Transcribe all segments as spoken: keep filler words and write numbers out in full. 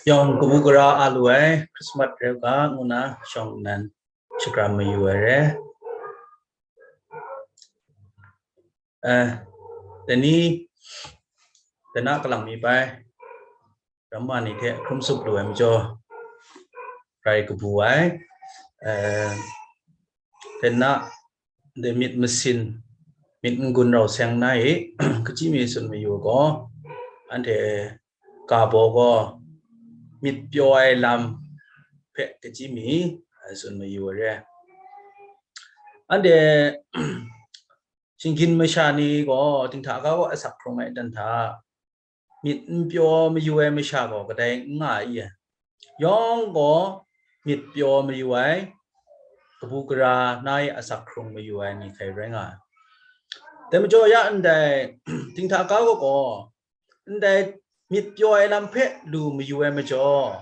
Yawng kabu gara a lu ai Christmas rai u ga ngu na shawng nnan shakram mayu ai re. Eh, dai ni, dai na kalang mi bai, ramma ni hte hkrum sup lu ai majaw, rai kabu ai. Eh, dai na, dai myit masin, myit n-gun rau seng na i, kaji mi tsun mayu gaw, anhte ga baw gaw, myit pyaw ai lam hpe kaji mi, eh, tsun mayu ai re. Anhte, shinggyim masha ni gaw, dinghta ga gaw asak hkrung ai dan hta, myit n pyaw mayu ai masha gaw kadai n nga ai i? Yawng gaw myit pyaw mayu ai, kabu gara na i asak hkrung mayu ai ni hkrai rai nga ai. Dai majaw ya ndai, dinghta ga gaw gaw, ndai myit pyaw ai lam hpe lu mayu ai majaw,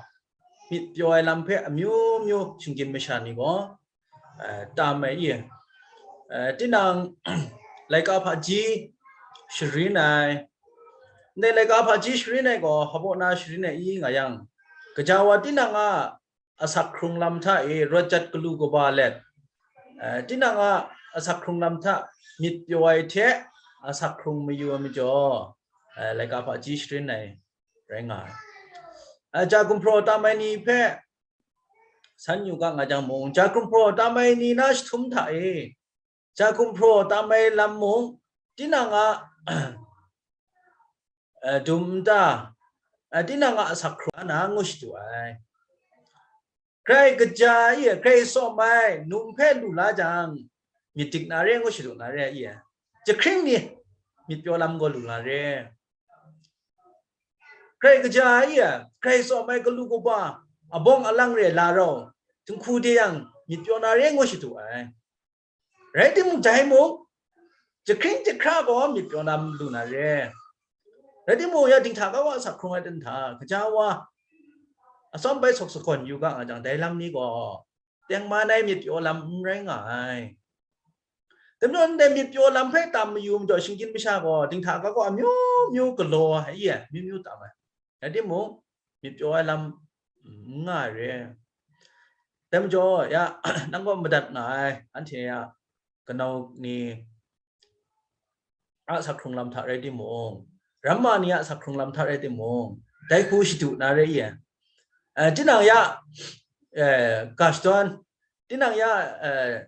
myit pyaw ai lam hpe amyu myu shinggyim masha ni gaw, eh, tam ai i? Eh, tinang laika hpaji sharin ai, ndai laika hpaji sharin ai gaw, hpabaw na sharin ai i nga yang, gaja wa tinang a asak hkrung lam hta e rawt jat galu kaba let, eh, tinang a asak hkrung lam hta myit pyaw ai hte asak hkrung mayu ai majaw, eh, laika hpaji sharin ai rai nga ai. Eh, ja gumhpraw tam ai ni hpe san yu ga nga jang mung, ja gumhpraw tam ai ni na jahtum hta e, ja gumhpraw tam ai lam mung, tinang a, eh, dum nta, eh, tinang a asak hkrung na ngu shadu ai. Grai kaja i, grai tsawm ai, num hpe lu la jang, myit dik na re, ngu shadu na re i, jahkring ni myit pyaw lam gaw lu na re. Grai kaja i, grai tsawm ai galu kaba, abawng alang re la rau, dinghku de yang myit pyaw na re, ngu shadu ai. Rai timung, dai mung, jahkring jahkra gaw myit pyaw na lu na re. Rai timung, ya dinghta ga wa asak hkrung ai dan hta, gaja wa atsawm bai sawk sagawn yu ga nga jang, dai lam ni gaw tengman ai myit pyaw lam n rai nga ai. Dai majaw, ndai myit pyaw lam hpe tam mayu majaw, shinggyim masha gaw dinghta ga gaw amyu myu galaw ai i, amyu myu tam ai. Rai timung, myit pyaw ai lam n nga ai re. Dai majaw, ya, nang gaw madat nga ai, anhte a kanau ni a asak hkrung lam hta rai timung, ramma ni a asak hkrung lam hta rai timung, dai hku shadu na re i? Eh, tinang ya, eh, Gaston, tinang ya, eh,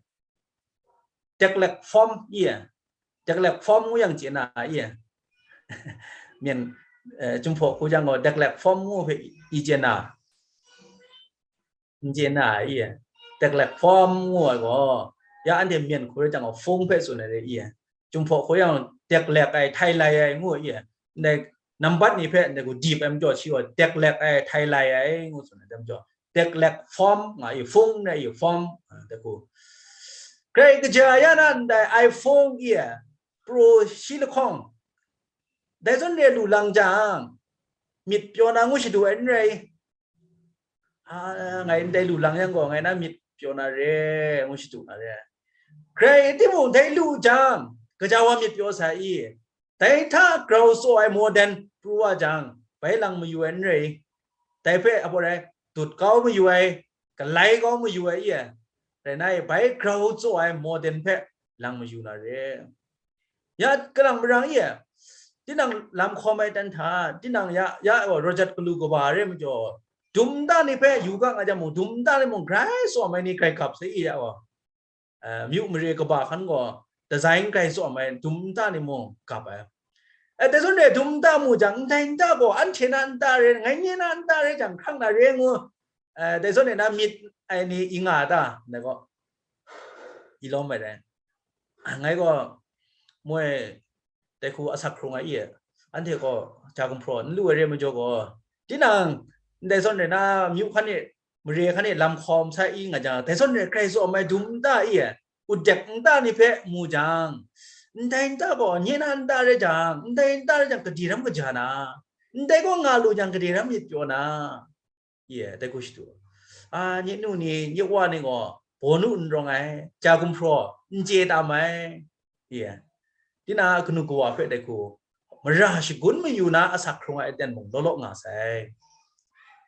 Deklek form i? Deklek form ngu yang chye na i? Myen, eh, Jinghpaw hku jang gaw Deklek form ngu hpe i chye na? N chye na i? Deklek form ngu ai gaw, ya anhte Myen hku rai jang gaw, fung hpe tsun ai re i? Jinghpaw hku yang deklek ai, htai lai ai ngu i? Ndai nambat ni hpe ndai hku dip ai majaw, shi gaw deklek ai, htai lai ai ngu tsun ai, dai majaw, deklek form nga i, fung rai i, form, ah, dai hku. Grai kaja ya na ndai iPhone i, Pro shi lahkawng, dai zawn re lu lang jang, myit pyaw na ngu shadu ai n rai. Ah, ngai ndai lu lang yang gaw, ngai na myit pyaw na re, ngu shadu na re. Grai timung, dai lu jang, gaja wa myit pyaw sa i? Dai hta grau tsaw ai modern pru wa jang, bai lang mayu ai n rai. Dai hpe abaw rai, dut kau mayu ai, galai kau mayu ai i? Rai na i, bai grau tsaw ai modern hpe lang mayu na re. Ya kalang marang i? Tinang lam hkawm ai dan hta, tinang ya, ya gaw rawt jat galu kaba re majaw, dum nta ni hpe yu ga nga jang mung, dum nta ni mung grai tsawm ai ni grai gap sai i ya gaw. Eh, myu mare kaba hkan gaw, design grai tsawm ai dum nta ni mung gap ai. Eh, dai zawn re dum nta mu jang, ndai nta gaw anhte na nta re, ngai nye na nta re jang, hkrang na re ngu, eh, dai zawn re na myit ai ni i nga ta, ndai gaw, i lawm ai dai. Ngai gaw moi dai hku asak hkrung ai i, anhte gaw ja gumhpraw n lu ai re majaw gaw, tinang ndai zawn re na myu hkan e, mare hkan e lam hkawm sai i nga jang, dai zawn re grai tsawm ai dum nta i, udek nta ni hpe mu jang, ndai nta gaw nye na nta re jang, ndai nta re jang, gade ram kaja na, ndai gaw nga lu jang, gade ram myit pyaw na, i, dai hku shadu. A, nye nu ni, nye wa ni gaw, bawnu n rawng ai, ja gumhpraw n chye tam ai, i, tinang a kanu kawa hpe dai hku mara shagun mayu na asak hkrung ai aten mung law law nga sai.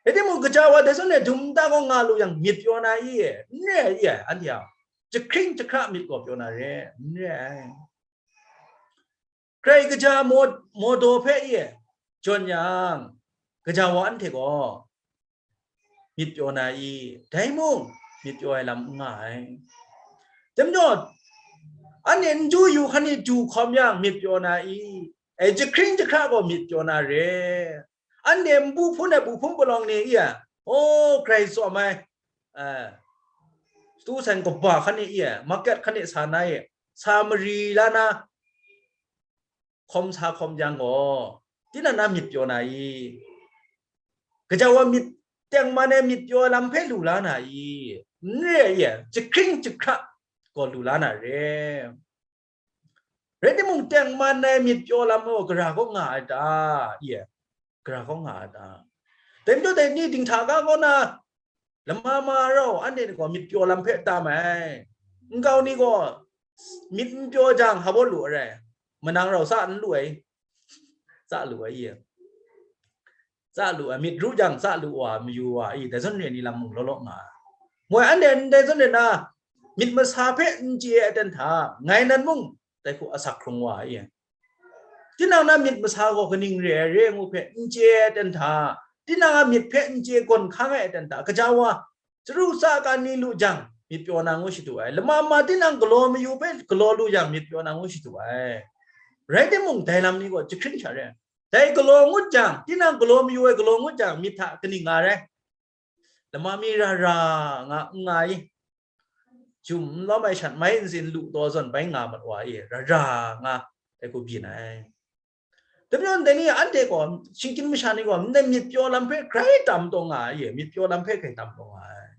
Rai timung, gaja wa dai zawn e dum nta gaw nga lu yang myit pyaw na i? N re ai, anhte a jahkring jahkra myit gaw pyaw na re, n re ai. Grai kaja maw-, mawdaw hpe i jawn yang, gaja wa anhte gaw myit pyaw na i? Dai mung myit pyaw ai lam n nga ai. Dai majaw, anhte n du yu hkan e du hkawm yang myit pyaw na i? E, jahkring jahkra gaw myit pyaw na re. Anhte npu hpun ai bu hpun palawng ni i, o, grai tsawm ai, eh, tu san kaba hkan e i, market hkan e sa na e, sa mari la na, hkawm sa hkawm yang gaw, tinang na myit pyaw na i? Gaja wa myit, tengman ai myit pyaw ai lam hpe lu la na i? N re ai, jahkring jahkra gaw lu la na re. Rai timung, tengman ai myit pyaw lam gaw gara kaw nga ai ta? Ye, gara kaw nga ai ta? Dai majaw dai ni dinghta ga kaw na, lama ma rau anhte ni gaw myit pyaw lam hpe tam ai. Nkau ni gaw myit n pyaw jang, hpa baw lu ai rai? Manang rau sa n lu ai? Sa lu ai, ye. Sa lu ai, myit ru jang sa lu wa, mayu wa i, dai zawn re ni lam mung law law nga ai. Moi anhte ndai zawn re na, myit masa hpe n chye ai aten hta, ngai nan mung dai hku asak hkrung wa i. Tinang na myit masa gaw kaning re ai re ngu hpe n chye ai aten hta, tinang a myit hpe n chye gawn hkang ai aten hta, gaja wa, chyaru tsa ka ni lu jang, myit pyaw na ngu shadu ai. Lama ma tinang galaw mayu hpe galaw lu yang, myit pyaw na ngu shadu ai. Rai timung, dai lam ni gaw jahkring sha re ai. Dai galaw ngut jang, tinang galaw mayu ai galaw ngut jang, myit hta kaning nga rai? Lama mi ra ra nga, n nga i? Jum n lawm ai shat mai ntsin lu taw zawn bai nga mat wa i, ra ra nga, dai hku byin ai. Dai majaw ndai ni anhte gaw, shinggyim masha ni gaw, ndai myit pyaw lam hpe grai tam taw nga ai, myit pyaw lam hpe grai tam taw nga ai.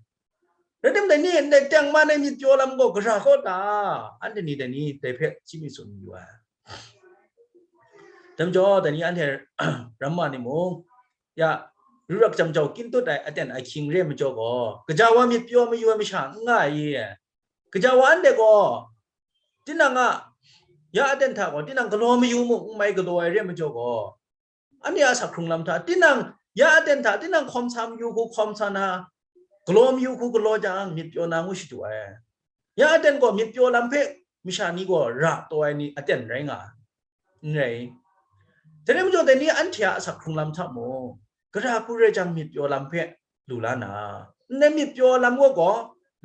Rai timung, dai ni ndai tengman ai myit pyaw lam gaw gara kaw ta? Anhte ni dai ni dai hpe hti mi tsun yu ai. Dai majaw, dai ni anhte ramma ni mung, ya, ru rak jam jau kyin tut ai aten ahkying re ai majaw gaw, gaja wa myit pyaw mayu ai masha n nga ai i? Gaja wa anhte gaw, tinang a, ya aten hta gaw, tinang galaw mayu mung n mai galaw ai re ai majaw gaw, anhte a asak hkrung lam hta, tinang ya aten hta, tinang hkawm sa mayu hku hkawm sa na, galaw mayu hku galaw jang, myit pyaw na ngu shadu ai. Ya aten gaw myit pyaw lam hpe masha ni gaw ra taw ai ni aten rai nga ai. N rai. Dai rai majaw, dai ni anhte a asak hkrung lam hta mung, gara hku rai jang myit pyaw lam hpe lu la na, ndai myit pyaw lam gaw gaw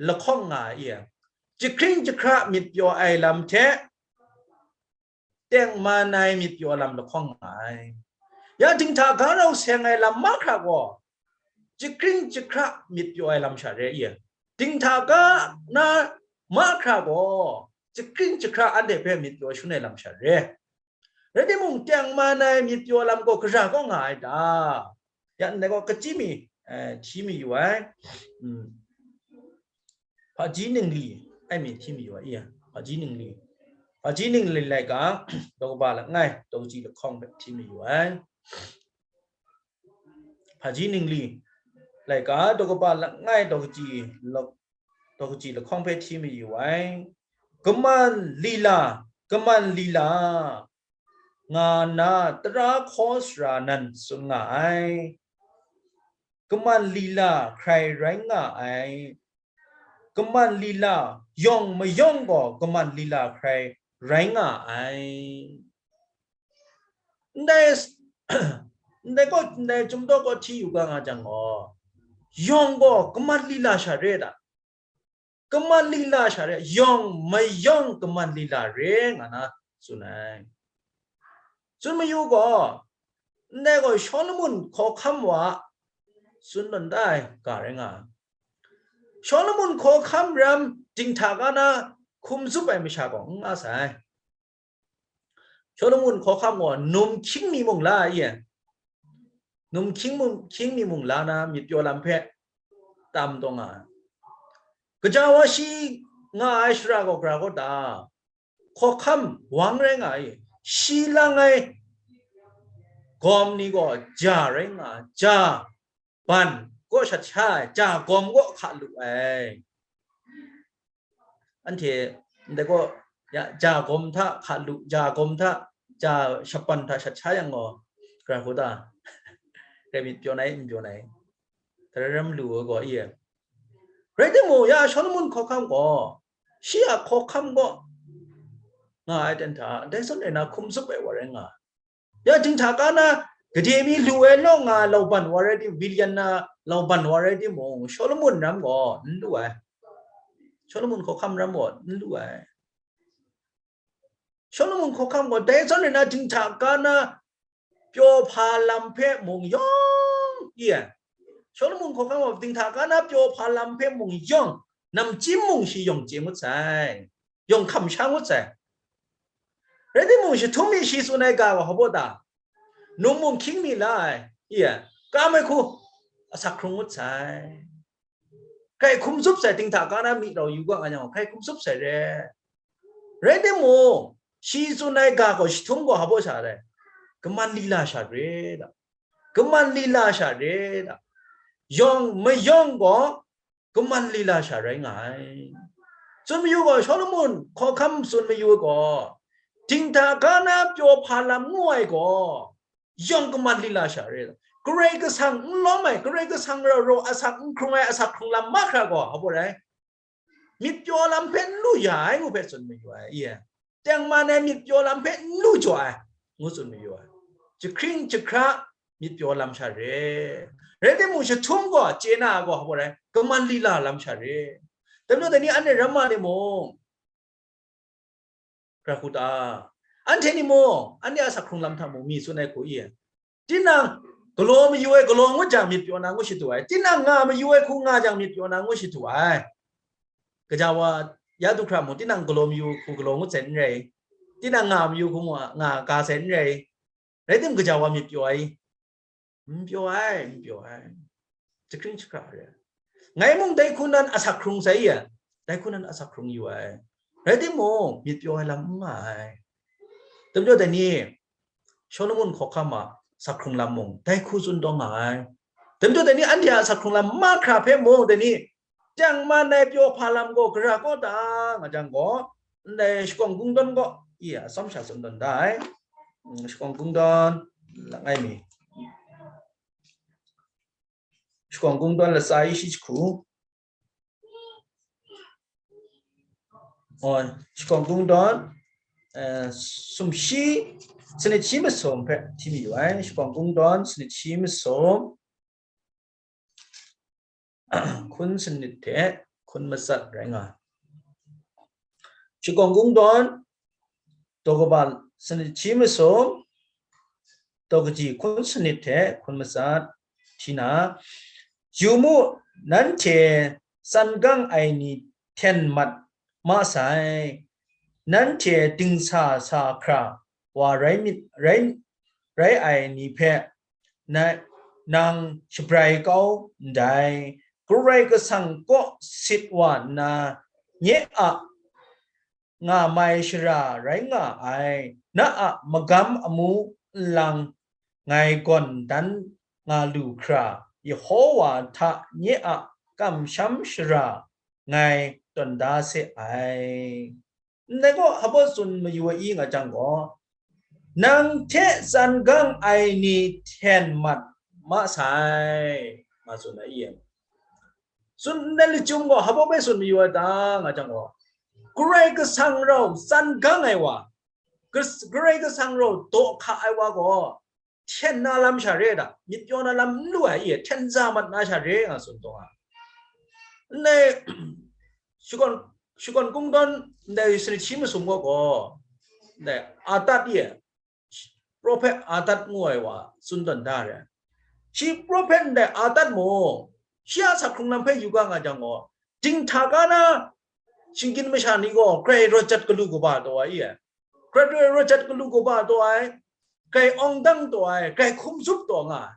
lahkawng nga ai, jahkring jahkra myit pyaw ai lam hte tengman ai myit pyaw lam lahkawng nga ai. Ya dinghta ga rau seng ai lam mahkra gaw, jahkring jahkra myit pyaw ai lam sha re i? Dinghta ga na mahkra gaw, jahkring jahkra anhte hpe myit pyaw shangun ai lam sha re. Rai timung, tengman ai myit pyaw lam gaw gara kaw nga ai ta? Ya, ndai gaw kachyi mi, eh, hti mi yu ai. Mm. Hpaji ningli ai mi hti mi yu ai, iya. Hpaji ningli. Hpaji ningli laika, daw kaba langai, daw kachyi lahkawng hpe hti mi yu ai. Hpaji ningli laika, daw kaba langai, daw kachyi lak-, daw kachyi lahkawng hpe hti mi yu ai. Kaman lila, kaman lila nga na tara hkaw sara nan tsun nga ai. Kaman lila hkrai rai nga ai. Kaman lila yawng mayawng gaw kaman lila hkrai rai nga ai. Ndai, ndai gaw, ndai chyum daw gaw hti yu ga nga jang gaw, yawng gaw kaman lila sha re ai ta? Kaman lila sha re, yawng mayawng kaman lila re nga na tsun ai. Tsun mayu gaw, ndai gaw Shawlumon hkawhkam wa a tsun tawn da ai ga rai nga ai. Shawlumon hkawhkam ram dinghta ga na hkum zup ai masha gaw n nga sai. Shawlumon hkawhkam gaw num hkying mi mung la ai, num hkying mung, hkying mi mung la na myit pyaw lam hpe tam taw nga ai. Gaja wa shi nga ai shara gaw gara kaw ta? Hkawhkam wang rai nga ai. Shi lang ai gawm ni gaw ja rai nga ai. Ja ban kaw shat sha ai, ja gawm kaw hka lu ai. Anhte ndai gaw, ya, ja gawm hta hka lu, ja gawm hta, ja shapan hta shat sha yang gaw, gara hku ta? Grai myit pyaw na i, n pyaw na i? Tara ram lu ai gaw, iya. Rai timung, ya Solomon hkawhkam gaw, shi a hkawhkam gaw, nga ai ten hta, dai zawn rai na hkum zup ai wa rai nga. Ya dinghta ka na, gade mi lu ai law nga lauban wa rai di, William na lauban wa rai timung, Solomon ram gaw n lu ai. Solomon hkawhkam ram gaw n lu ai. Solomon hkawhkam gaw dai zawn rai na dinghta ka na pyaw hpa lam hpe mung yawng, iya. Solomon hkawhkam gaw dinghta ka na pyaw hpa lam hpe mung yawng, namchyim mung shi yawng chye ngut sai, yawng hkam sha ngut sai. Rai timung, shi htum mi shi tsun ai ga gaw hpa baw ta? Num mung hkying mi la ai, iya, kam ai hku asak hkrung ngut sai. Grai hkum zup sai, dinghta ka na mi rau yu ga nga yang, grai hkum zup sai re. Rai timung, shi tsun ai ga gaw shi htum gaw hpa baw sha re, kaman lila sha re da. Kaman lila sha re da. Yawng mayawng gaw kaman lila sha rai nga ai. Tsun mayu gaw, Solomon hkawhkam tsun mayu gaw, dinghta ka na pyaw hpa lam ngu ai gaw, yawng kaman lila sha re. Karai Kasang n lawm ai, Karai Kasang rau rau asak n hkrung ai, asak hkrung lam mahkra gaw, hpa baw rai? Myit pyaw lam hpe n lu ya ai ngu hpe tsun mayu ai, iya. Tengman ai myit pyaw lam hpe n lu jaw ai, ngu tsun mayu ai. Jahkring jahkra myit pyaw lam sha re. Rai timung, shi htum gaw chye na ai gaw hpa baw rai? Kaman lila lam sha re. Dai majaw dai ni anhte ramma ni mung, rai hku ta? Anhte ni mung, anhte a asak hkrung lam hta mung mi tsun ai hku, iya. Tinang galaw mayu ai galaw ngut jang, myit pyaw na ngu shadu ai. Tinang nga mayu ai hku nga jang, myit pyaw na ngu shadu ai. Gaja wa ya du hkra mung, tinang galaw mayu hku galaw ngut sai n rai. Tinang nga mayu hku nga, nga ga sai n rai. Rai timung, gaja wa myit pyaw ai? N pyaw ai, n pyaw ai. Jahkring jahkra re. Ngai mung dai hku nan asak hkrung sai ya, dai hku nan asak hkrung yu ai. Rai timung, myit pyaw ai lam n nga ai. Dai majaw dai ni, Solomon hkawhkam a asak hkrung lam mung dai hku tsun taw nga ai. Dai majaw dai ni, anhte a asak hkrung lam mahkra hpe mung dai ni, tengman ai pyaw hpa lam gaw gara kaw ta nga jang gaw, ndai Shakawn Kungdawn gaw, iya, atsawm sha tsun tawn da ai. Mm, Shakawn Kungdawn, langai mi. Shakawn Kungdawn latsa yi shi jahku. Oh, Shakawn Kungdawn, eh, sumshi, sanit shi masum hpe hti mayu ai. Shakawn Kungdawn, sanit shi masum, hkun sanit hte hkun matsat rai nga ai. Shakawn Kungdawn, daw kaba sanit shi masum, daw kaji hkun sanit hte hkun matsat hti na, yu mu, nanhte tsan gang ai ni hten mat ma sai, nanhte dingsa sa hkra wa rai myit, rai, rai ai ni hpe na, nang shabrai kau ndai. Karai Kasang kaw sit wa nna, nye a nga mai shara rai nga ai, na a magam amu nlang ngai gawn dan nga lu hkra, Yehova hta nye a kamsham shara ngai tawn da se ai. Ndai gaw hpa baw tsun mayu ai i nga jang gaw, nang hte tsan gang ai ni hten mat ma sai, nga tsun ai i. Tsun ndai lachyum gaw hpa baw bai tsun mayu ai ta nga jang gaw, Karai Kasang rau tsan gang ai wa, Kas-, Karai Kasang rau daw hka ai wa gaw, hten na lam sha re da, myit pyaw na lam n lu ai, i hten za mat na sha re nga tsun taw nga. Ndai Shakawn, Shakawn Kungdawn ndai sanit shi masum gaw gaw, ndai Atat i, prophet Atat ngu ai wa tsun tawn da re. Shi prophet ndai Atat mung, shi a asak hkrung lam hpe yu ga nga jang gaw, dinghta ka na shinggyim masha ni gaw grai rawt jat galu kaba taw ai, i, grai rawt jat galu kaba taw ai, grai awng dang taw ai, grai hkum zup taw nga ai.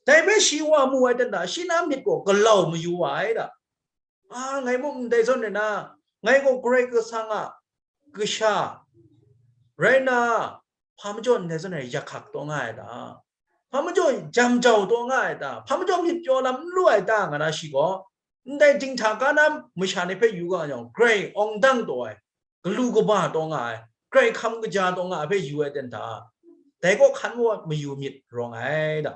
Dai hpe shi wa mu ai ten hta, shi na myit gaw galau mayu wa ai da. A, ngai mung ndai zawn rai na, ngai gaw Karai Kasang a kasha rai na, hpa majaw ndai zawn rai yak hkak taw nga ai ta? Hpa majaw jam jau taw nga ai ta? Hpa majaw myit pyaw lam n lu ai ta? Nga na shi gaw, ndai dinghta ka na masha ni hpe yu ga yang, grai awng dang taw ai, galu kaba taw nga ai, grai hkam kaja taw nga ai hpe yu ai ten hta, dai kaw hkan wa mayu myit rawng ai da.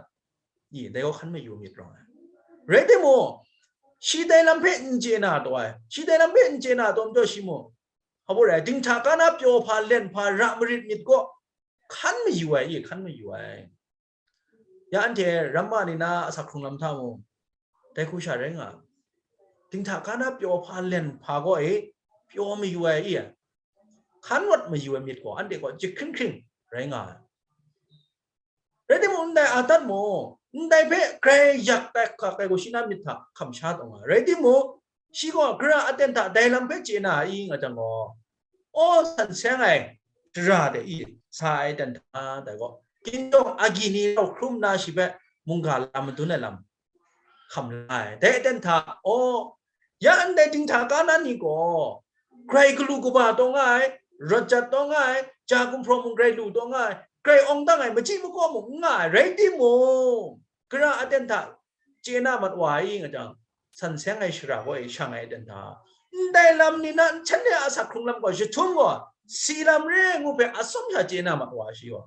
I, dai kaw hkan mayu myit rawng ai. Rai timung, shi dai lam hpe n chye na taw ai, shi dai lam hpe n chye na taw majaw shi mung, hpa rai, dinghta ka na pyaw hpa, len hpa, ra marit myit gaw, hkan mayu ai, i hkan mayu ai. Ya anhte ramma ni na asak hkrung lam hta mung, dai hku sha rai nga ai. Dinghta ka na pyaw hpa, len hpa gaw e, pyaw mayu ai, i hkan rawt mayu ai myit gaw, anhte gaw jahkring hkring rai nga ai. Rai timung, ndai adat mung, ndai hpe grai yak tai hkak ai gaw, shi na myit hta hkam sha taw nga ai. Rai timung, shi gaw gara aten hta dai lam hpe chye na i nga jang gaw, aw, san seng ai shara de i sa ai dan hta dai gaw, ginjawng agyi ni rau hkrum nna shi hpe mungga lam madun ai lam hkam la ai. Dai aten hta, aw, ya ndai dinghta ka na ni gaw, grai galu kaba taw nga ai, rawt jat taw nga ai, ja gumhpraw mung grai lu taw nga ai, grai awng dang ai, machyi makaw mung n nga ai, rai timung, gara aten hta chye na mat wa ai nga jang, san seng ai shara gaw e shang ai dan hta, ndai lam ni na shanhte a asak hkrung lam gaw jahtum gaw si lam re ngu hpe atsawm sha chye na mat wa ai shi gaw,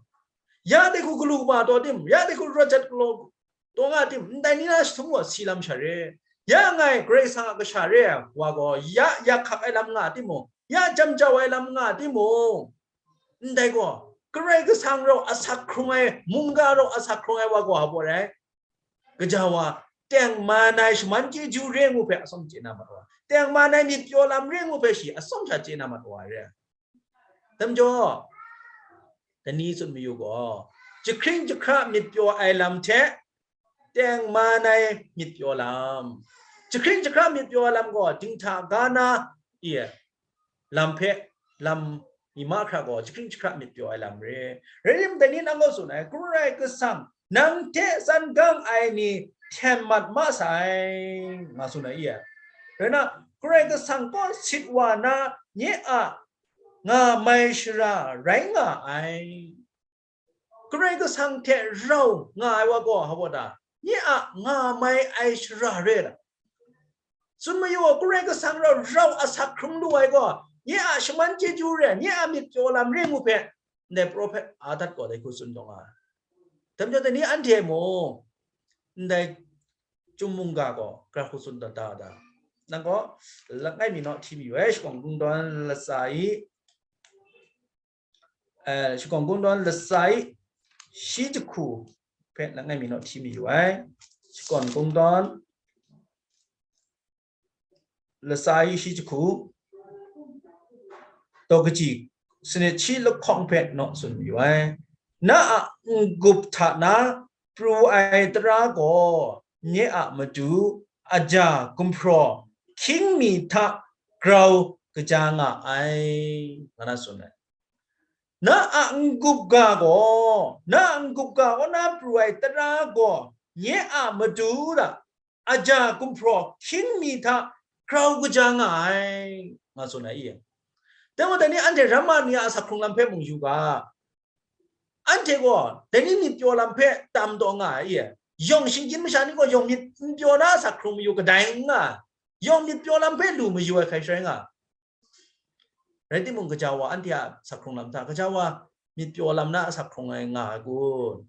ya dai hku galu kaba taw tim, ya dai hku rawt jat galaw taw nga tim, ndai ni na jahtum gaw si lam sha re. Ya ngai Karai Kasang a kasha re ai wa gaw, ya yak hkak ai lam nga timung, ya jam jau ai lam nga timung, ndai gaw Karai Kasang rau asak hkrung ai, mungga rau asak hkrung ai wa gaw, hpa rai, gaja wa, tengman ai shaman chyeju re ngu hpe atsawm chye na mat wa, tengman ai myit pyaw lam re ngu hpe shi atsawm sha chye na mat wa ai re. Dai majaw, dai ni tsun mayu gaw, jahkring jahkra myit pyaw ai lam hte tengman ai myit pyaw lam. Jahkring jahkra myit pyaw ai lam gaw, dinghta ga na, i, lam hpe, lam mi mahkra gaw jahkring jahkra myit pyaw ai lam re. Rai tim, dai ni nang gaw tsun ai, Karai Kasang nang hte tsan gang ai ni hten mat ma sai, nga tsun ai i? Rai na, Karai Kasang kaw sit wa na nye a nga mai shara rai nga ai. Karai Kasang hte rau nga ai wa gaw, hpa da, nye a nga mai ai shara re la? Tsun mayu gaw, Karai Kasang rau, rau asak hkrung lu ai gaw, nye a shaman chyeju re, nye a myit pyaw lam re ngu hpe, ndai prophet Adat gaw dai hku tsun taw nga ai. Dai majaw, dai ni anhte mung, ndai Chyum mungga gaw gara hku tsun taw da da? Nang gaw langai mi naw hti mayu ai, Shakawn Kungdawn latsa i, eh, Shakawn Kungdawn latsa i shi jahku hpe langai mi naw hti mayu ai. Shakawn Kungdawn latsa i shi jahku, daw kaji sanit shi lahkawng hpe naw tsun mayu ai. Na a n-gup hta na pru ai tara gaw, nye a matu aja gumhpraw hkying mi hta grau kaja nga ai, nga na tsun ai. Na a n-gup ga gaw, na a n-gup ga kaw na pru ai tara gaw, nye a matu hta aja gumhpraw hkying mi hta grau kaja nga ai, nga tsun ai i? Dai gaw, dai ni anhte ramma ni a asak hkrung lam hpe mung yu ga, anhte gaw dai ni myit pyaw lam hpe tam taw nga ai i? Yawng shinggyim masha ni gaw yawng myit n pyaw na asak hkrung mayu kadai n nga ai, yawng myit pyaw lam hpe lu mayu ai hkai sharai nga ai. Rai timung, gaja wa anhte a asak hkrung lam hta, gaja wa myit pyaw lam na asak hkrung ai nga ai kun?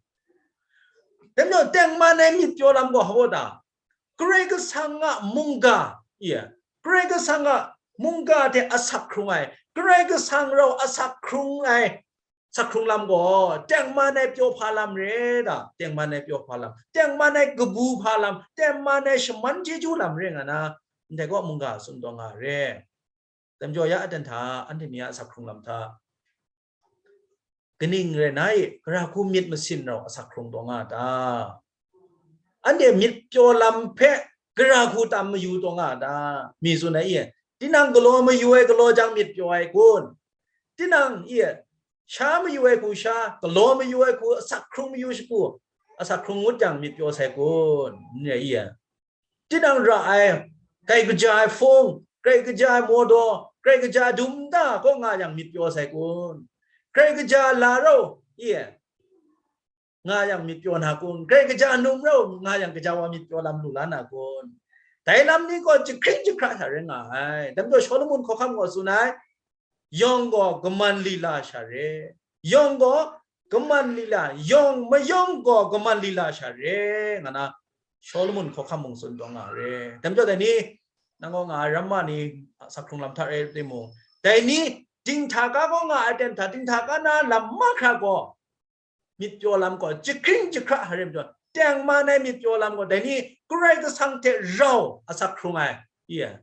Dai majaw, tengman ai myit pyaw lam gaw hpa da? Karai Kasang a mungga, i, Karai Kasang a mungga hte asak hkrung ai, Karai Kasang rau asak hkrung ai, asak hkrung lam gaw, tengman ai pyaw hpa lam re da? Tengman ai pyaw hpa lam, tengman ai kabu hpa lam, tengman ai shaman chyeju lam re nga na, ndai gaw mungga tsun taw nga re. Dai majaw, ya aten hta, anhte ni a asak hkrung lam hta, kaning rai na i, gara hku myit masin rau asak hkrung taw nga ta? Anhte myit pyaw lam hpe gara hku tam mayu taw nga ta? Mi tsun ai i? Tinang galaw mayu ai galaw jang myit pyaw ai kun? Tinang i, sha mayu ai hku sha, galaw mayu ai hku, asak hkrung mayu shagu, asak hkrung ngut jang myit pyaw sai kun? N rai i? Tinang ra ai, grai kaja ai hpung, grai kaja ai mawdaw, grai kaja ai dum nta kaw nga yang myit pyaw sai kun? Grai kaja la rau, i, nga yang myit pyaw na kun? Grai kaja num rau nga yang, gaja wa myit pyaw lam lu la na kun? Dai lam ni gaw jahkring jahkra hta rai nga ai. Dai majaw, Shawlumon hkawhkam gaw tsun ai, yawng gaw kaman lila sha re, yawng gaw kaman lila, yawng mayawng gaw kaman lila sha re, nga na, Shawlumon hkawhkam mung tsun taw nga re. Dai majaw dai ni, nang kaw nga ai ramma ni, a, asak hkrung lam hta rai timung, dai ni, dinghta ga kaw nga ai aten hta, dinghta ga na lam mahkra gaw, myit pyaw lam gaw, jahkring jahkra, hare majaw, tengman ai myit pyaw lam gaw, dai ni, Karai Kasang hte rau asak hkrung ai, iya,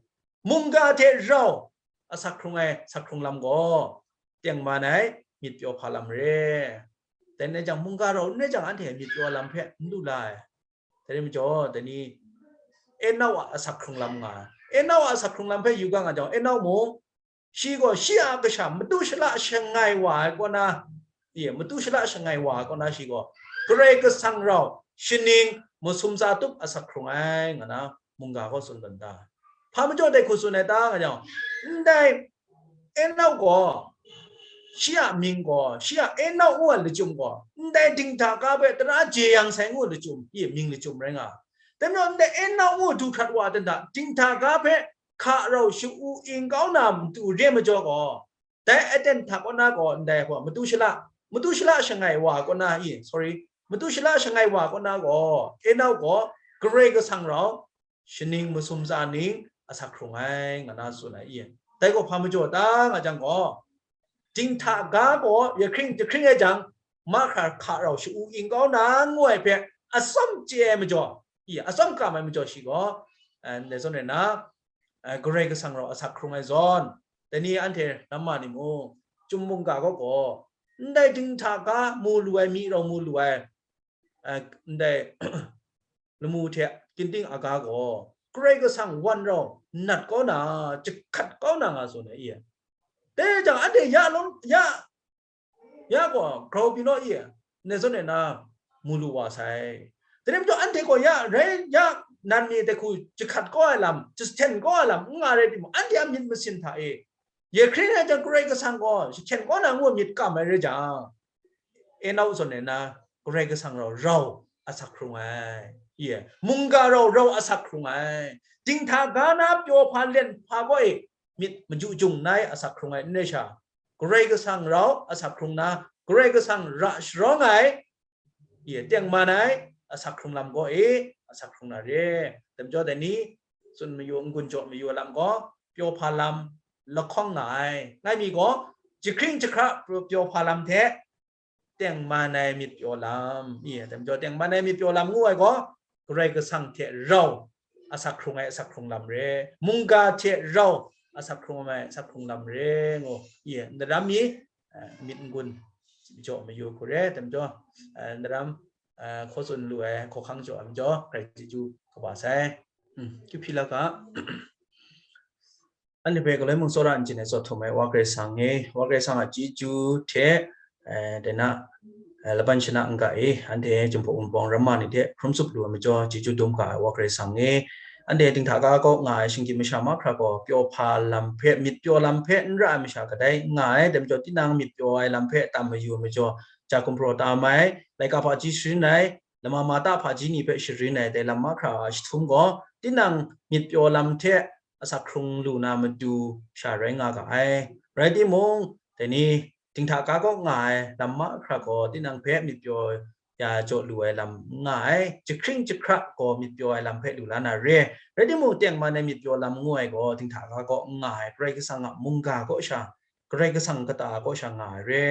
mungga hte rau asak hkrung ai, asak hkrung lam gaw, tengman ai myit pyaw hpa lam re. Dai n rai jang, mungga rau n rai jang, anhte myit pyaw lam hpe n lu la ai. Dai rai majaw, dai ni, Enau a asak hkrung lam nga ai. Enau a asak hkrung lam hpe yu ga nga jang, Enau mung, shi gaw shi a kasha matu shala shangai wa ai kaw na, ye, matu shala shangai wa ai kaw na shi gaw, Karai Kasang rau shaning masum tsa tup asak hkrung ai, nga na mungga gaw tsun dan da. Hpa majaw dai hku tsun ai ta, nga jang, ndai Enau gaw, shi a mying gaw, shi a Enau ngu ai lachyum gaw, ndai dinghta ga hpe tara jeyang sai ngu ai lachyum, ye, mying lachyum rai nga. Dai majaw, ndai Enau ngu du hkrat wa ai aten hta, dinghta ga hpe hka rau sha-u ing kau na matu re majaw gaw, dai aten hta kaw na gaw, ndai hpa matu shala, matu shala shangai wa kaw na, i, sorry, matu shala shangai wa kaw na gaw, Enau gaw Karai Kasang rau shaning masum tsa ning asak hkrung ai, nga na tsun ai, i. Dai gaw hpa majaw ta, nga jang gaw, dinghta ga gaw jahkring jahkring ai jang, mahkra hka rau sha-u ing kau na ngu ai hpe atsawm chye ai majaw, i, atsawm kam ai majaw shi gaw, eh, ndai zawn rai na, eh, Karai Kasang rau asak hkrung ai zawn, dai ni anhte ramma ni mung, chyum mungga gaw gaw, ndai dinghta ga mu lu ai, myi rau mu lu ai, eh, ndai lamu hte ginding aga gaw, Karai Kasang wan rau nat kau na, jahkrat kau na nga tsun ai, i. Dai jang, anhte ya long, ya, ya gaw grau pyi naw, i, ndai zawn rai na mu lu wa sai. Dai rai majaw, anhte gaw ya rai, ya nan mi dai hku jahkrat kau ai lam, jahten kau ai lam n nga rai timung, anhte a myit masin hta e, jahkring ai jang, Karai Kasang gaw jahten kau na ngu myit kam ai rai jang, Enau zawn rai na, Karai Kasang rau, rau asak hkrung ai, i, mungga rau, rau asak hkrung ai, dinghta ga na pyaw hpa len hpa gaw e, myit maju jung nai asak hkrung ai n rai sha, Karai Kasang rau asak hkrung na, Karai Kasang ra sharawng ai, i, tengman ai asak hkrung lam gaw e, asak hkrung na re. Dai majaw dai ni, tsun mayu, n-gun jaw mayu lam gaw, pyaw hpa lam lahkawng nga ai. Ngai mi gaw, jahkring jahkra pyaw hpa lam hte tengman ai myit pyaw lam, i, dai majaw tengman ai myit pyaw lam ngu ai gaw, Karai Kasang hte rau asak hkrung ai asak hkrung lam re, mungga hte rau asak hkrung ai asak hkrung lam re ngu, i, ndaram mi, eh, myit n-gun jaw mayu hku re, dai majaw, eh, ndaram, eh, hkaw tsun lu ai hkawhkang jaw ai majaw, grai chyeju kaba sai. Hmm, kyu hpyi la ga. Anhte hpe galoi mung tsawra n chyen ai tsawt htum ai Wa Karai Kasang e, Wa Karai Kasang a chyeju hte, eh, dai na, eh, laban shana n-ga e, anhte Jinghpaw Wunpawng ramma ni hte hkrum tsup lu ai majaw, chyeju dum ga ai Wa Karai Kasang e, anhte dinghta ga kaw nga ai shinggyim masha mahkra gaw, pyaw hpa lam hpe, myit pyaw lam hpe n ra ai masha kadai n nga ai, dai majaw tinang myit pyaw ai lam hpe tam mayu ai majaw, ja gumhpraw tam ai, laika hpaji sharin ai, lama mata hpaji ni hpe sharin ai, dai lam mahkra a jahtum gaw, tinang myit pyaw lam hte asak hkrung lu na matu sha rai nga ga ai. Rai timung, dai ni dinghta ga kaw nga ai lam mahkra gaw, tinang hpe myit pyaw ya jaw lu ai lam n nga ai, jahkring jahkra gaw myit pyaw ai lam hpe lu la na re. Rai timung, tengman ai myit pyaw lam ngu ai gaw, dinghta ga kaw n nga ai, Karai Kasang a mungga kaw sha, Karai Kasang kata kaw sha nga ai re.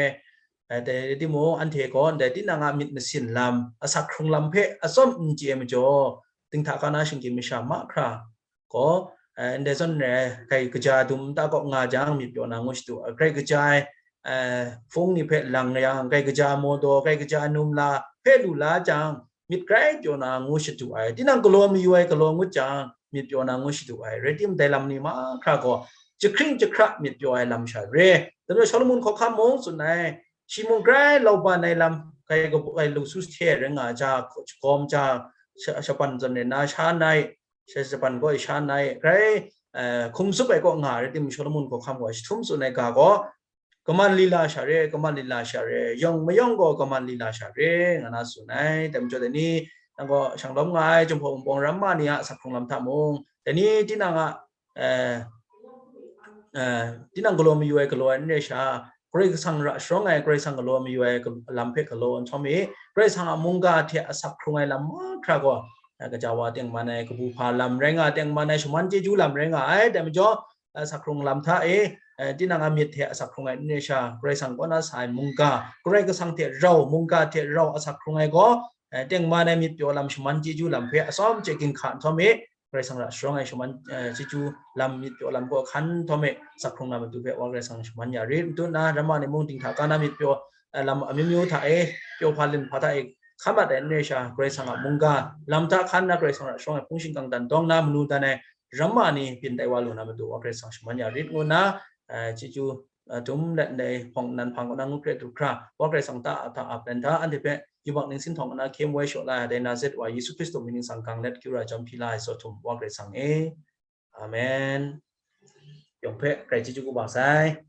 Eh, dai rai timung, anhte gaw ndai tinang a myit masin lam, asak hkrung lam hpe atsawm n chye ai majaw, dinghta ga na shinggyim masha mahkra gaw, eh, ndai zawn rai, grai kaja dum nta kaw nga jang, myit pyaw na ngu shadu ai, grai kaja ai, eh, hpung ni hpe lang yang, grai kaja ai mawdaw, grai kaja ai numla hpe lu la jang, myit grai pyaw na ngu shadu ai, tinang galaw mayu ai galaw ngut jang, myit pyaw na ngu shadu ai, rai timung, dai lam ni mahkra gaw, jahkring jahkra myit pyaw ai lam sha re. Dai majaw Shawlumon hkawhkam mung tsun ai, shi mung grai lauban ai lam, grai kabu-, grai lu su hte rai nga ai ja, shagawm ja, sha-, shaban zawn rai na sha nai, sha-, shaban gaw sha nai, grai, eh, hkum tsup ai kaw nga rai timung, Shawlumon hkawhkam gaw jahtum tsun ai ga gaw, kaman lila sha re, kaman lila sha re, yawng mayawng gaw kaman lila sha re, nga na tsun ai. Dai majaw dai ni, nang gaw shang lawm nga ai Jinghpaw Wunpawng ramma ni a asak hkrung lam hta mung, dai ni tinang a, eh, eh, tinang galaw mayu ai galaw ai n rai sha, Karai Kasang ra sharawng ai, Karai Kasang galaw mayu ai gal-, lam hpe galaw nhtawm e, Karai Kasang a mungga hte asak hkrung ai lam mahkra gaw, gaja wa tengman ai, kabu hpa lam rai nga ai, tengman ai shaman chyeju lam rai nga ai, dai majaw, asak hkrung lam hta e, tinang a myit hte asak hkrung ai n re sha, Karai Kasang kaw na sa ai mungga, Karai Kasang hte rau, mungga hte rau asak hkrung ai gaw, tengman ai myit pyaw lam shaman chyeju lam hpe atsawm hte ginhka nhtawm e, Karai Kasang ra sharawng ai shaman chyeju lam myit pyaw lam gaw hkan nhtawm e, asak hkrung na matu hpe Wa Karai Kasang shaman ya rit, n tut na, ramma ni mung dinghta ka na myit pyaw lam amyu myu hta e, pyaw hpa len hpa hta e, hkan mat ai n re sha, Karai Kasang a mungga lam hta hkan na, Karai Kasang ra sharawng ai hpung shingkang dan dawng na, manu dan ai ramma ni byin tai wa lu na matu, Wa Karai Kasang shaman ya rit ngu nna, chyeju dum let ndai hpawng nnan hpang kaw na ngut hkre du hkra, Wa Karai Kasang ta a hta ap len hta, anhte hpe yubak ningsin htawng na hkye woi shaw la ai, dai Nazaret wa Yesu Hkristu mying ningsang gang let kyu ra jawm hpyi la ai, Zaw Htum Wa Karai Kasang e. Amen. Yawng hpe grai chyeju kaba sai.